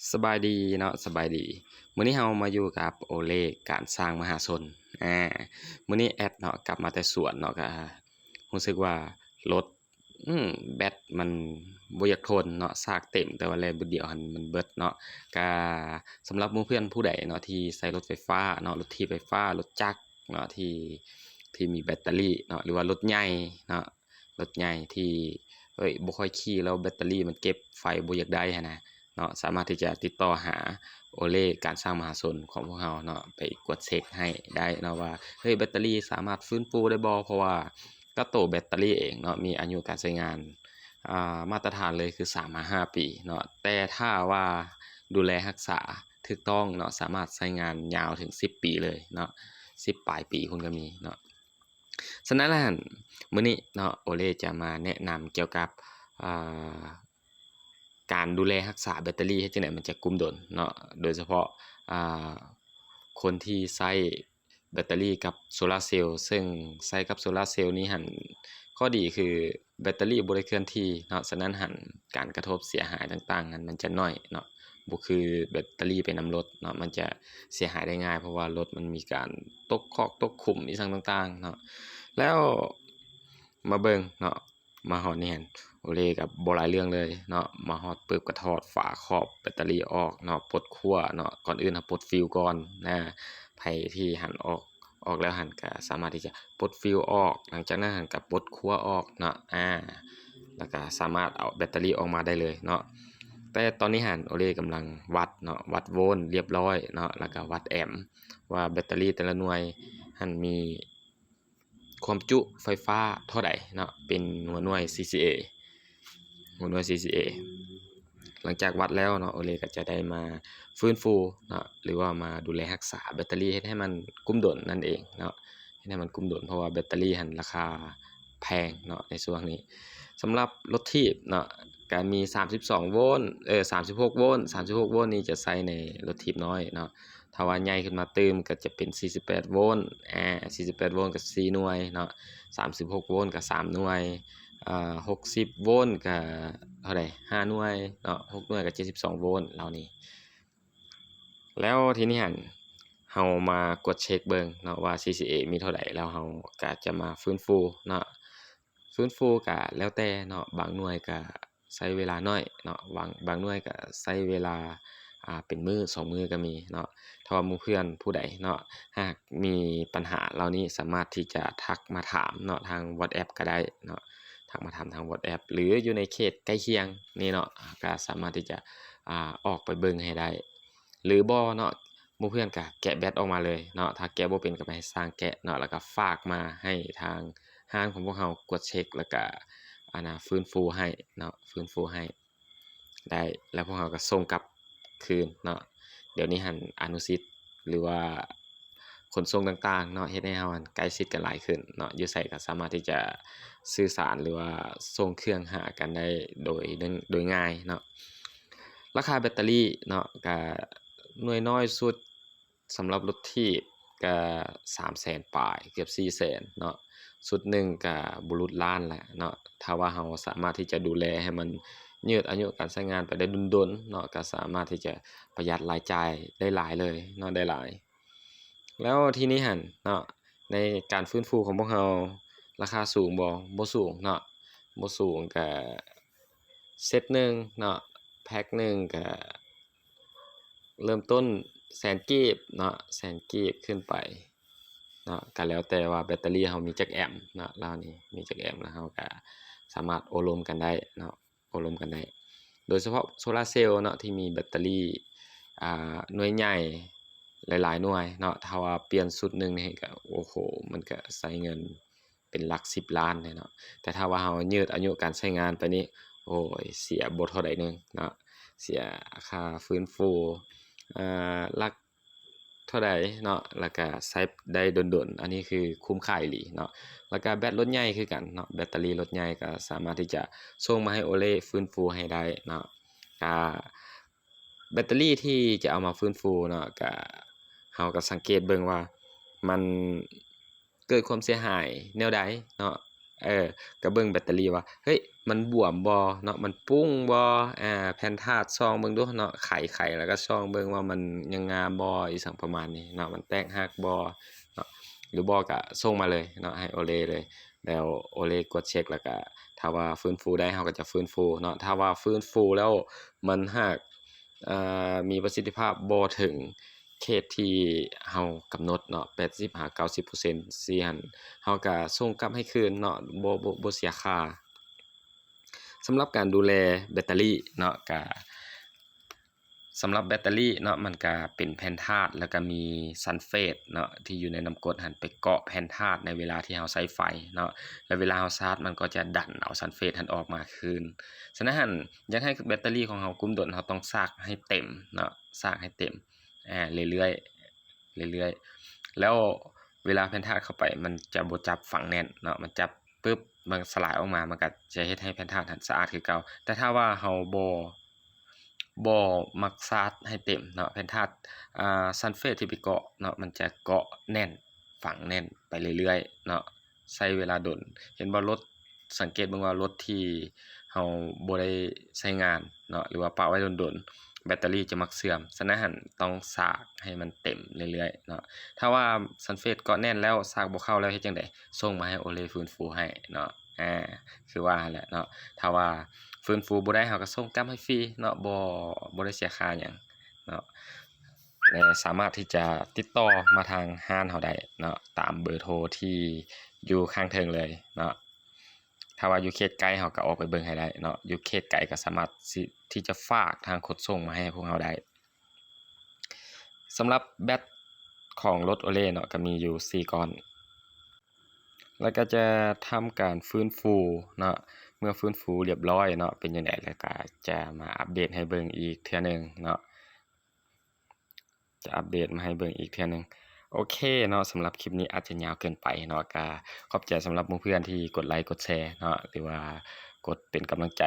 ສະບາຍດີເນາະ ສະບາຍດີ. ມື້ນີ້ເຮົາມາຢູ່ກັບໂອເລການຊ່າງມະຫາຊົນ. ອາ ມື້ນີ້ແອັດເນາະ ກັບມາແຕ່ສວນເນາະ ກະຮູ້ສຶກວ່າລົດ ອືມ ແບັດມັນບໍ່ຢາກທົນເນາະ ຊາກເຕັມ ແຕ່ວ່າແລ່ນບຶດດຽວຫັ້ນມັນເບິດເນາະ. ກະສຳລັບໝູ່ເພື່ອນຜູ້ໃດເນາະ ທີ່ໃຊ້ລົດໄຟຟ້າເນາະ ລົດຖີບໄຟຟ້າ ລົດຈັກ ເນາະ ທີ່ ທີ່ມີແບັດເຕີຣີເນາະ ຫຼືວ່າລົດໃຫຍ່ເນາະ ລົດໃຫຍ່ທີ່ ເອີຍ ບໍ່ຄ່ອຍຂີ່ແລ້ວແບັດເຕີຣີມັນເກັບໄຟບໍ່ຢາກໄດ້ຫັ້ນນະເນາະ ສາມາດທີ່ຈະຕິດຕໍ່ຫາໂອເລການຊ່າງມະຫາຊົນຂອງພວກເຮົາເນາະ ໄປກວດເຊັກໃຫ້ໄດ້ເນາະວ່າ ເຮີ້ຍ ແບັດເຕີຣີສາມາດຟື້ນຟູໄດ້ບໍ່? ເພາະວ່າກະໂຕແບັດເຕີຣີເອງເນາະ ມີອາຍຸການໃຊ້ງານ ອ່າ ມາດຕະຖານເລີຍຄືສາມຫາຫ້າປີເນາະ ແຕ່ຖ້າວ່າດູແລຮັກສາຖືກຕ້ອງເນາະ ສາມາດໃຊ້ງານຍາວເຖິງສິບປີເລີຍເນາະ ສິບປາຍປີພຸ້ນກະມີເນາະ. ສະນັ້ນແລ້ວຫັ້ນ ມື້ນີ້ເນາະ ໂອເລຈະມາແນະນຳກ່ຽວກັບ ອ່າ ການດູແລຮັກສາແບັດເຕີຣີ ເຮັດຈັ່ງໃດມັນຈະກຸ້ມດົນເນາະ ໂດຍສະເພາະ ອ່າ ຄົນທີ່ໃຊ້ ແບັດເຕີຣີກັບໂຊລາເຊວ ເຊິ່ງໃຊ້ກັບໂຊລາເຊວນີ້ຫັ້ນ ຂໍ້ດີຄືແບັດເຕີຣີບໍ່ໄດ້ເຄື່ອນທີ່ເນາະ ສະນັ້ນຫັ້ນ ການກະທົບເສຍຫາຍຕ່າງໆຫັ້ນ ມັນຈະໜ້ອຍເນາະ ບໍ່ຄືແບັດເຕີຣີໄປນຳລົດເນາະ ມັນຈະເສຍຫາຍໄດ້ງ່າຍ ເພາະວ່າລົດມັນມີການຕົກຄອກຕົກຂຸມອີ່ຫຍັງຕ່າງໆເນາະ. ແລ້ວມາເບິ່ງເນາະ ມາຮອດນີ້ຫັ້ນ ໂອເລກະບໍ່ຫຼາຍເລື່ອງເລີຍເນາະ ມາຮອດປຶບກະຖອດຝາຄອບແບັດເຕີຣີອອກເນາະ ປົດຂົ້ວເນາະ ກ່ອນອື່ນເຮົາປົດຟິວກ່ອນນະ ໃຜທີ່ຫັ້ນອອກ ອອກແລ້ວຫັ້ນກະສາມາດທີ່ຈະປົດຟິວອອກ ຫຼັງຈາກນັ້ນຫັ້ນກະປົດຂົ້ວອອກເນາະ ອາ ແລ້ວກະສາມາດເອົາແບັດເຕີຣີອອກມາໄດ້ເລີຍເນາະ. ແຕ່ຕອນນີ້ຫັ້ນ ໂອເລກຳລັງວັດເນາະ ວັດໂວນລຽບຮ້ອຍເນາະ ແລ້ວກະວັດແອມ ວ່າແບັດເຕີຣີແຕ່ລະໜ່ວຍຫັ້ນມີ ຄວາມຈຸໄຟຟ້າເທົ່າໃດເນາະ ເປັນຫົວໜ່ວຍ CCA ຫົວໜ່ວຍ CCA. ຫຼັງຈາກວັດແລ້ວເນາະ ໂອເລກະຈະໄດ້ມາຟື້ນຟູເນາະ ຫຼືວ່າມາດູແລຮັກສາແບັດເຕີຣີ ເຮັດໃຫ້ມັນກຸ້ມດົນນັ້ນເອງເນາະ ເຮັດໃຫ້ມັນກຸ້ມດົນ ເພາະວ່າແບັດເຕີຣີຫັ້ນລາຄາແພງເນາະ ໃນຊ່ວງນີ້. ສຳລັບລົດຖີບເນາະ ກະມີສາມສິບສອງໂວນ ເອີ ສາມສິບຫົກໂວນ ສາມສິບຫົກໂວນນີ້ຈະໃຊ້ໃນລົດຖີບນ້ອຍເນາະ ຖ້າວ່າໃຫຍ່ຂຶ້ນມາຕື່ມກະຈະເປັນສີ່ສິບແປດໂວນ ອາ ສີ່ສິບແປດໂວນກະສີ່ໜ່ວຍເນາະ ສາມສິບຫົກໂວນກະສາມໜ່ວຍ ອາ ຫົກສິບໂວນກະເທົ່າໃດ ຫ້າໜ່ວຍເນາະ ຫົກໜ່ວຍກະເຈັດສິບສອງໂວນເຫຼົ່ານີ້. ແລ້ວທີນີ້ຫັ້ນ ເຮົາມາກວດເຊັກເບິ່ງເນາະວ່າ CCA ມີເທົ່າໃດ ແລ້ວເຮົາກະຈະມາຟື້ນຟູເນາະ ຟື້ນຟູກະແລ້ວແຕ່ເນາະ ບາງໜ່ວຍກະ ໃຊ້ເວລາໜ້ອຍເນາະ ບາງ ບາງໜ່ວຍກະໃຊ້ເວລາ ອາ ເປັນມື້ສອງມື້ກະມີເນາະ. ຖ້າວ່າໝູ່ເພື່ອນຜູ້ໃດເນາະ ຫາກມີປັນຫາເຫຼົ່ານີ້ ສາມາດທີ່ຈະທັກມາຖາມເນາະ ທາງ WhatsApp ກະໄດ້ເນາະ ທັກມາຖາມທາງ WhatsApp ຫຼືຢູ່ໃນເຂດໃກ້ຄຽງນີ້ເນາະ ກະສາມາດທີ່ຈະ ອາ ອອກໄປເບິ່ງໃຫ້ໄດ້ ຫຼືບໍ່ເນາະ ໝູ່ເພື່ອນກະແກະແບັດອອກມາເລີຍເນາະ ຖ້າແກະບໍ່ເປັນກະໄປໃຫ້ຊ່າງແກະເນາະ ແລ້ວກະຝາກມາໃຫ້ທາງຮ້ານຂອງພວກເຮົາກວດເຊັກ ແລ້ວກະ ອັນນາ ຟື້ນຟູໃຫ້ເນາະ ຟື້ນຟູໃຫ້ໄດ້ ແລ້ວພວກເຮົາກະສົ່ງກັບຄືນເນາະ. ດຽວນີ້ຫັ້ນ ອະນຸສິດ ຫຼືວ່າຂົນສົ່ງຕ່າງໆເນາະ ເຮັດໃຫ້ເຮົາຫັ້ນໃກ້ຊິດກັນຫຼາຍຂຶ້ນເນາະ ຢູ່ໃສກະສາມາດທີ່ຈະສື່ສານ ຫຼືວ່າສົ່ງເຄື່ອງຫາກັນໄດ້ໂດຍ ໂດຍງ່າຍເນາະ. ລາຄາແບັດເຕີຣີເນາະ ກະໜ່ວຍນ້ອຍສຸດ ສຳລັບລົດຖີບກະສາມແສນປາຍ ເກືອບສີ່ແສນເນາະ ຊຸດໜຶ່ງກະບໍ່ຫຼຸດລ້ານແຫຼະເນາະ. ຖ້າວ່າເຮົາສາມາດທີ່ຈະດູແລໃຫ້ມັນຍືດອາຍຸການໃຊ້ງານໄປໄດ້ດົນໆເນາະ ກະສາມາດທີ່ຈະປະຢັດລາຍຈ່າຍໄດ້ຫຼາຍເລີຍເນາະ ໄດ້ຫຼາຍ. ແລ້ວທີນີ້ຫັ້ນເນາະ ໃນການຟື້ນຟູຂອງພວກເຮົາ ລາຄາສູງບໍ່? ບໍ່ສູງເນາະ ບໍ່ສູງ ກະເຊັດໜຶ່ງເນາະ ແພັກໜຶ່ງກະ ເລີ່ມຕົ້ນແສນກີບເນາະ ແສນກີບຂຶ້ນໄປເນາະ ກະແລ້ວແຕ່ວ່າແບັດເຕີຣີເຮົາມີຈັກແອມເນາະ ລາວນີ້ມີຈັກແອມ ແລ້ວເຮົາກະສາມາດໂອ້ລົມກັນໄດ້ເນາະ ໂອ້ລົມກັນໄດ້. ໂດຍສະເພາະໂຊລາເຊວເນາະ ທີ່ມີແບັດເຕີຣີ ອ່າ ໜ່ວຍໃຫຍ່ຫຼາຍໆໜ່ວຍເນາະ ຖ້າວ່າປ່ຽນຊຸດໜຶ່ງນີ້ກະ ໂອ້ໂຫ ມັນກະໃຊ້ເງິນ ເປັນຫຼັກສິບລ້ານແຫຼະເນາະ ແຕ່ຖ້າວ່າເຮົາຍືດອາຍຸການໃຊ້ງານໄປນີ້ ໂອ້ຍ ເສຍບໍ່ເທົ່າໃດໜຶ່ງເນາະ ເສຍຄ່າຟື້ນຟູ ເອີ ຫຼັກເທົ່າໃດເນາະ ແລ້ວກະໃຊ້ໄດ້ດົນໆ ອັນນີ້ຄືຄຸ້ມຄ່າອີ່ຫຼີເນາະ. ແລ້ວກະແບັດລົດໃຫຍ່ຄືກັນເນາະ ແບັດເຕີຣີລົດໃຫຍ່ກະສາມາດທີ່ຈະສົ່ງມາໃຫ້ໂອເລຟື້ນຟູໃຫ້ໄດ້ເນາະ. ກະແບັດເຕີຣີທີ່ຈະເອົາມາຟື້ນຟູເນາະ ກະເຮົາກະສັງເກດເບິ່ງວ່າມັນ ເກີດຄວາມເສຍຫາຍແນວໃດເນາະ ເອີ ກໍເບິ່ງແບັດເຕີຣີວ່າ ເຮີ້ຍ ມັນບວມບໍ່ເນາະ ມັນປຸ້ງບໍ່ ອາ ແຜ່ນທາດສ່ອງເບິ່ງດູເນາະ ໄຂ ໄຂ ແລ້ວກໍສ່ອງເບິ່ງວ່າມັນຍັງງາມບໍ່ ອີ່ຫຍັງປະມານນີ້ເນາະ ມັນແຕກຫັກບໍ່ເນາະ ຫຼືບໍ່ກໍສົ່ງມາເລີຍເນາະ ໃຫ້ໂອເລເລີຍ ແລ້ວໂອເລກວດເຊັກ ແລ້ວກໍຖ້າວ່າຟື້ນຟູໄດ້ ເຮົາກໍຈະຟື້ນຟູເນາະ ຖ້າວ່າຟື້ນຟູແລ້ວມັນຫາກ ເອີ ມີປະສິດທິພາບບໍ່ເຖິງເຂດທີ່ເຮົາກຳນົດເນາະ ແປດສິບຫາເກົ້າສິບເປີເຊັນຊີ້ຫັ້ນ ເຮົາກະສົ່ງກັບໃຫ້ຄືນເນາະ ບໍ່ ບໍ່ ບໍ່ເສຍຄ່າ. ສຳລັບການດູແລແບັດເຕີຣີເນາະ ກະ ສຳລັບແບັດເຕີຣີເນາະ ມັນກະເປັນແຜ່ນທາດ ແລ້ວກະມີຊັນເຟດເນາະ ທີ່ຢູ່ໃນນ້ຳກົດຫັ້ນ ໄປເກາະແຜ່ນທາດໃນເວລາທີ່ເຮົາໃຊ້ໄຟເນາະ ແລ້ວເວລາເຮົາຊາດ ມັນກໍຈະດັນເອົາຊັນເຟດຫັ້ນອອກມາຄືນ. ສະນັ້ນຫັ້ນ ຢາກໃຫ້ແບັດເຕີຣີຂອງເຮົາກຸ້ມດົນ ເຮົາຕ້ອງຊາກໃຫ້ເຕັມເນາະ ຊາກໃຫ້ເຕັມ ອາ ເລື້ອຍໆ ເລື້ອຍໆ ແລ້ວເວລາແຜ່ນທາດເຂົ້າໄປ ມັນຈະບໍ່ຈັບຝັງແໜ້ນເນາະ ມັນຈັບປຶບ ມັນສະຫຼາຍອອກມາ ມັນກໍຈະເຮັດໃຫ້ແຜ່ນທາດຫັ້ນສະອາດຄືເກົ່າ. ແຕ່ຖ້າວ່າເຮົາບໍ່ ບໍ່ມັກຊາດໃຫ້ເຕັມເນາະ ແຜ່ນທາດ ອາ ຊັນເຟດທີ່ໄປເກາະເນາະ ມັນຈະເກາະແໜ້ນ ຝັງແໜ້ນໄປເລື້ອຍໆເນາະ ໃຊ້ເວລາດົນ ເຫັນບໍ່ ລົດ ສັງເກດເບິ່ງວ່າລົດທີ່ເຮົາບໍ່ໄດ້ໃຊ້ງານເນາະ ຫຼືວ່າປະໄວ້ດົນໆ ແບັດເຕີຣີຈະມັກເສື່ອມ. ສະນັ້ນຫັ້ນ ຕ້ອງຊາກໃຫ້ມັນເຕັມເລື້ອຍໆເນາະ. ຖ້າວ່າຊັນເຟດເກາະແໜ້ນແລ້ວ ຊາກບໍ່ເຂົ້າແລ້ວ ເຮັດຈັ່ງໃດ? ສົ່ງມາໃຫ້ໂອເລຟື້ນຟູໃຫ້ເນາະ ອາ ຄືວ່າຫັ້ນແຫຼະເນາະ. ຖ້າວ່າຟື້ນຟູບໍ່ໄດ້ ເຮົາກໍສົ່ງກັບໃຫ້ຟຣີເນາະ ບໍ່ ບໍ່ໄດ້ເສຍຄ່າຫຍັງເນາະ ແລະ ສາມາດທີ່ຈະຕິດຕໍ່ມາທາງຮ້ານເຮົາໄດ້ເນາະ ຕາມເບີໂທທີ່ຢູ່ຂ້າງເທິງເລີຍເນາະ. ຖ້າວ່າຢູ່ເຂດໃກ້ ເຮົາກໍອອກໄປເບິ່ງໃຫ້ໄດ້ເນາະ ຢູ່ເຂດໄກກໍສາມາດຊິ ທີ່ຈະຝາກທາງຂົນສົ່ງມາໃຫ້ພວກເຮົາໄດ້. ສຳລັບແບັດຂອງລົດໂອເລເນາະ ກໍມີຢູ່ສີ່ກ້ອນ ແລ້ວກໍຈະທຳການຟື້ນຟູເນາະ ເມື່ອຟື້ນຟູລຽບຮ້ອຍເນາະ ເປັນຈັ່ງໃດ ແລ້ວກໍຈະມາອັບເດດໃຫ້ເບິ່ງອີກເທື່ອໜຶ່ງເນາະ. ຈະອັບເດດມາໃຫ້ເບິ່ງອີກເທື່ອໜຶ່ງ. ໂອເຄເນາະ ສຳລັບຄລິບນີ້ອາດຈະຍາວເກີນໄປເນາະ ກະຂອບໃຈສຳລັບໝູ່ເພື່ອນທີ່ກົດໄລກົດແຊເນາະ ຫຼືວ່າກົດເປັນກຳລັງໃຈ